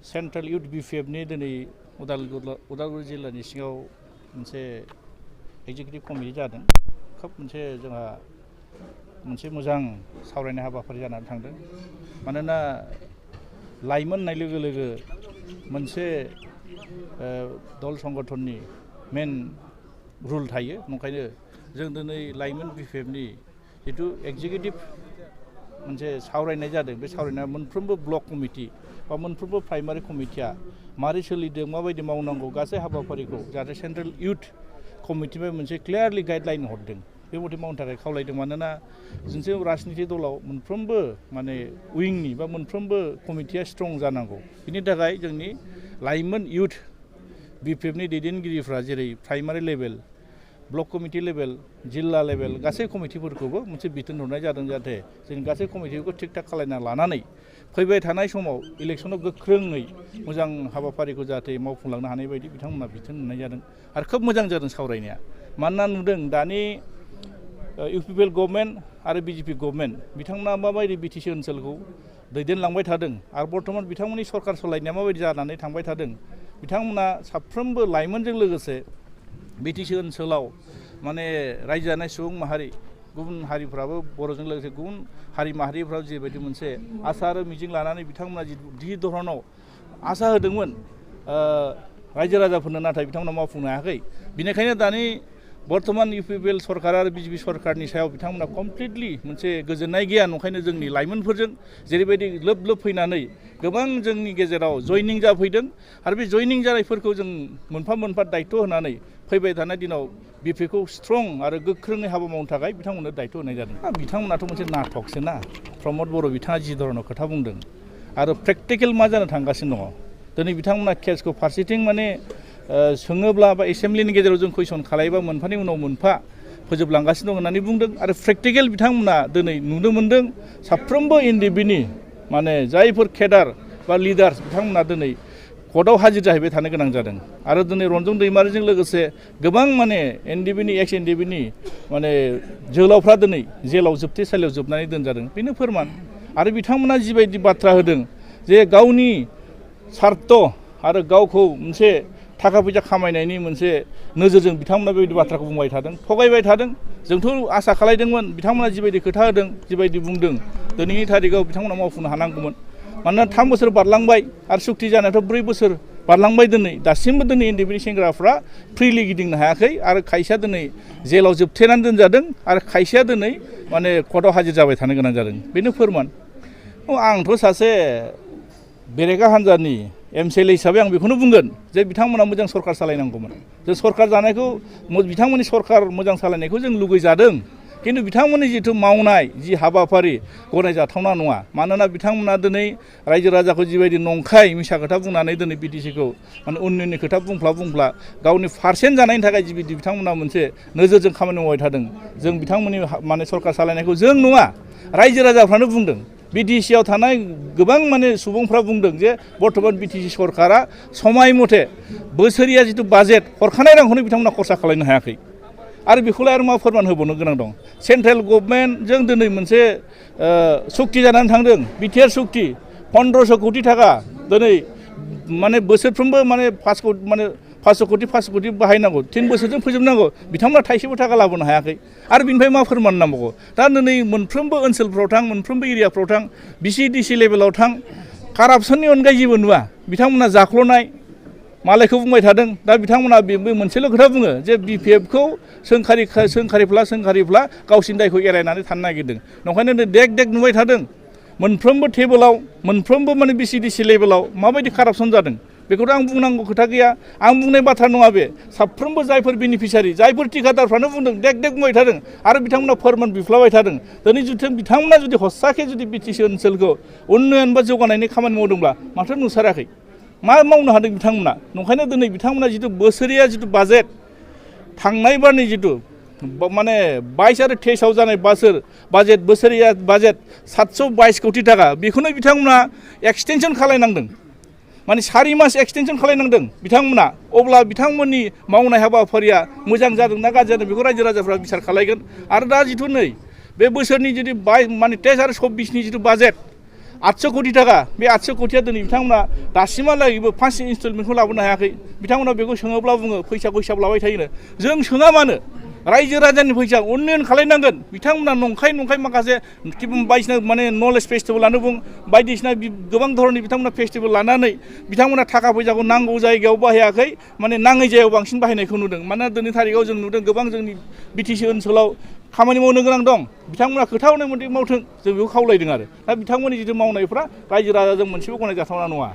Central youth बिपिएफनि दिनै उदालगुरि जिल्लानि सिङाव मोनसे एग्जिकिउटिभ कमिटि जादों। खोब मोनसे जोंहा मोनसे मोजां सावरायनाय हाबाफारि जानानै थांदों। मानोना लाइमोन होननाय लोगो लोगो मोनसे दल संगठननि मेन रुल थायो। ओंखायनो जों दिनै लाइमोन बिपिएफनि जिथु एग्जिकिउटिभ मोनसे सावरायनाय जादों। बे सावरायनाया मोनफ्रोमबो ब्लक कमिटि बा मोनफ्रोमबो प्राइमारि कमिटिया मारै सोलिदों, माबायदि मावनांगौ, गासै हाबाफारिखौ जाहाथे सेन्ट्रेल इउथ कमिटिनिफ्राय मोनसे क्लियारलि गाइडलाइन हरदों। बे मथे मावनो थाखाय खावलायदों। मानोना जोंसे राजनिति दलाव मोनफ्रोमबो माने उइंनि बा मोनफ्रोमबो कमिटिया स्ट्रं जानांगौ। बिनि थाखाय जोंनि लाइमोन इउथ बिपिएफनि दैदेनगिरिफ्रा जेरै primary level, block committee level, जिल्ला लेभेल गासै कमिटिफोरखौबो मोनसे बिथोन हरनाय जादों। जाहाथे जों गासै कमिटिखौ थिग थाक खालायना लानानै फैबाय थानाय समाव इलेक्सनाव गोख्रोङै मोजां हाबाफारिखौ जाहाथे मावफुंलांनो हानाय बायदि बिथांमोना बिथोन होनाय जादों। आरो खोब मोजां जादों सावरायनाया। मानोना नुदों दानि इउपिपिएल गभर्नमेन्ट आरो बिजेपि गभर्नमेन्ट बिथांमोना माबायदि बिटिसि ओनसोलखौ दैदेनलांबाय थादों आरो बर्तमान बिथांमोननि सरकार सालायनाया माबायदि जानानै थांबाय थादों। बिथांमोना साफ्रोमबो लाइमोनजों लोगोसे बिटिसि ओनसोलाव माने रायजो जानाय सुबुं माहारि, गुबुन हारिफ्राबो बर'जों लोगोसे गुबुन हारि माहारिफ्राबो जेबायदि मोनसे आसा आरो मिजिं लानानै बिथांमोना जि धरनाव आसा होदोंमोन रायजो राजाफोरनो, नाथाय बिथांमोना मावफुंनो हायाखै। बिनिखायनो दानि बर्तमान इउपिपिएल सरकार आरो बिजेपि सरकारनि सायाव बिथांमोना कमप्लिटलि मोनसे गोजोननाय गैया। ओंखायनो जोंनि लाइमोनफोरजों जेरैबायदि लोब लोब फैनानै गोबां जोंनि गेजेराव जयनिं जाफैदों आरो बे जयनिं जानायफोरखौ जों मोनफा मोनफा दायित्व होनानै फैबाय थानाय दिनाव बिपिएफखौ स्ट्रं आरो गोख्रोङै हाबा मावनो थाखाय बिथांमोननो दायित्व होनाय जादों। बिथांमोनाथ' मोनसे नाटकसो ना। प्रमद बर' बिथाङा जि धरनाव खोथा बुंदों आरो प्रेक्टिकेल मा जानो थांगासिनो दङ। दिनै बिथांमोना केसखौ फारसेथिं माने सोङोब्ला बा एसेम्ब्लिनि गेजेराव जों कुइसन खालायोबा मोनफानि उनाव मोनफा फोजोबलांगासिनो दं होननानै बुंदों। आरो प्रेक्टिकेल बिथांमोना दिनै नुनो मोन्दों साफ्रोमबो एनडिबिनि माने जायफोर केडार बा लिडार्स बिथांमोना दिनै कर्टआव हाजिर जाहैबाय थानो गोनां जादों। आरो दिनै रन्जन दैमारिजों लोगोसे गोबां माने एनडिबिनि एक्स एनडिबिनि माने जोहोलावफ्रा दिनै जेलाव जोबथेसालियाव जोबनानै दोनजादों। बेनो फोरमान। आरो बिथांमोना जिबायदि बाथ्रा होदों जे गावनि सार्थ आरो गावखौ मोनसे थाखा फैसा खामायनायनि मोनसे नोजोरजों बिथांमोना बेबायदि बाथ्राखौ बुंबाय थादों, थगायबाय थादों। जोंथ' आसा खालायदोंमोन बिथांमोना जिबायदि खोथा होदों, जिबायदि बुंदों दिनैनि थारिखआव बिथांमोना मावफुंनो हानांगौमोन। मानोना 3 बोसोर बारलांबाय आरो सुक्ति जानायाथ' 4 बोसोर बारलांबाय। दिनै दासिमबो दिनै एनडिबिनि सेंग्राफ्रा फ्रिलि गिदिंनो हायाखै आरो खायसेया दिनै जेलाव जोबथेनानै दोनजादों आरो खायसेया दिनै माने कर्टआव हाजिर जाबाय थानो गोनां जादों। बेनो फोरमान। आंथ' सासे बेरेखा हान्जानि एमसिएलए हिसाबै आं बेखौनो बुंगोन जे बिथांमोना मोजां सरकार सालायनांगौमोन। जों सरकार जानायखौ बिथांमोननि सरकार मोजां सालायनायखौ जों लुगैजादों। खिन्थु बिथांमोननि जिथु मावनाय जि हाबाफारि गनायजाथावना नङा। मानोना बिथांमोना दिनै रायजो राजाखौ जिबायदि नंखाय मिसा खोथा बुंनानै दिनै बिटिसिखौ माने उन्नयननि खोथा बुंफ्ला गावनि पारसेन्ट जानायनि थाखाय जिबायदि बिथांमोना मोनसे नोजोरजों खामानि मावबाय थादों। जों बिथांमोननि माने सरकार सालायनायखौ जों नङा, रायजो राजाफ्रानो बुंदों। बिटिसिआव थानाय गोबां माने सुबुंफ्रा बुंदों जे बर्तमान बिटिसि सरकारा समाय मथे बोसोरिया जिथु बाजेट हरखानाय रांखौनो बिथांमोना खरसा खालामनो हायाखै। आरो बेखौलाय आरो मा फोरमान होबावनो गोनां दं। सेन्ट्रेल गभर्नमेन्टजों दिनै मोनसे सुक्ति जानानै थांदों, बिटिआर सुक्ति 1500 कोटि थाखा दिनै माने बोसोरफ्रोमबो माने 500 कोटि बाहायनांगौ, 3 बोसोरजों फोजोबनांगौ। बिथांमोना थाइसेबो थाखा लाबोनो हायाखै। आरो बिनिफ्राय मा फोरमान नांबावगौ। दा दिनै मोनफ्रोमबो ओनसोलफ्राव थां, मोनफ्रोमबो एरियाफ्राव थां, बिसिडिसि लेभेलाव थां, कारापसननि अनगायै जेबो नुवा। बिथांमोना जाख्ल'नाय मालायखौ बुंबाय थादों। दा बिथांमोना बे मोनसेल' खोथा बुङो जे बिपिएफखौ सोंखारिफ्ला गावसिनि दायखौ एरायनानै थानो नागिरदों। नंखायनो देग देग नुबाय थादों मोनफ्रोमबो टेबोलाव, मोनफ्रोमबो माने बिसिडिसि लेभेलाव माबायदि कारापसन जादों। बेखौथ' आं बुंनांगौ खोथा गैया, आं बुंनाय बाथ्रा नङा बे। साफ्रोमबो जायफोर बेनिफिसियारि, जायफोर थिकादारफ्रानो बुंदों, देग देग बुंबाय थादों आरो बिथांमोना फोरमान बिफ्लाबाय थादों। दिनै जुदि बिथांमोना जुदि हस्साखे जुदि बिटिसि ओनसोलखौ उन्नयन बा जौगानायनि खामानि मावदोंब्ला माथो नुसाराखै, मा मावनो हादों बिथांमोना। नंखायनो दिनै बिथांमोना जिथु बोसोरिया जिथु बाजेट थांनाय बारनि जिथु माने 22 आरो 23आव जानाय बाजेट बोसोरिया बाजेट 722 कोटि थाखा, बेखौनो बिथांमोना एक्सटेनसन खालायनांदों। माने 4 मास एक्सटेनसन खालायनांदों बिथांमोना। अब्ला बिथांमोननि मावनाय हाबाफारिया मोजां जादों ना गाज्रि जादों बेखौ रायजो राजाफ्रा बिसार खालायगोन। आरो दा जिथु नै बे बोसोरनि जुदि माने 23 आरो 24नि जिथु बाजेट 800 कोटी थाखा बे 800 कोटिया दिनै बिथांमोना दासिमहालागैबो फार्स्ट इनस्टलमेन्टखौ लाबोनो हायाखै बिथांमोना बेखौ सोङोब्ला बुङो फैसाखौ हिसाब लाबाय थायोनो जों सोङा मानो रायजो राजानि फैसा उन्नयन खालायनांगोन बिथांमोना नंखाय माखासे बायदिसिना माने नलेज फेस्टिभेलानो बुं बायदिसिना गोबां धरननि बिथांमोना फेस्टिभेल लानानै बिथांमोना थाखा फैसाखौ नांगौ जायगायाव बाहायाखै माने नाङै जायगायाव बांसिन बाहायनायखौ नुदों मानोना दिनै थारिखाव जों नुदों गोबां जोंनि बिटिसि ओनसोलाव खामानि मावनो गोनां दं बिथांमोना खोथा हरनाय मथे मावथों जों बेखौ खावलायदों आरो दा बिथांमोननि जिथु मावनायफ्रा रायजो राजाजों मोनसेबो गनायजाथावना नङा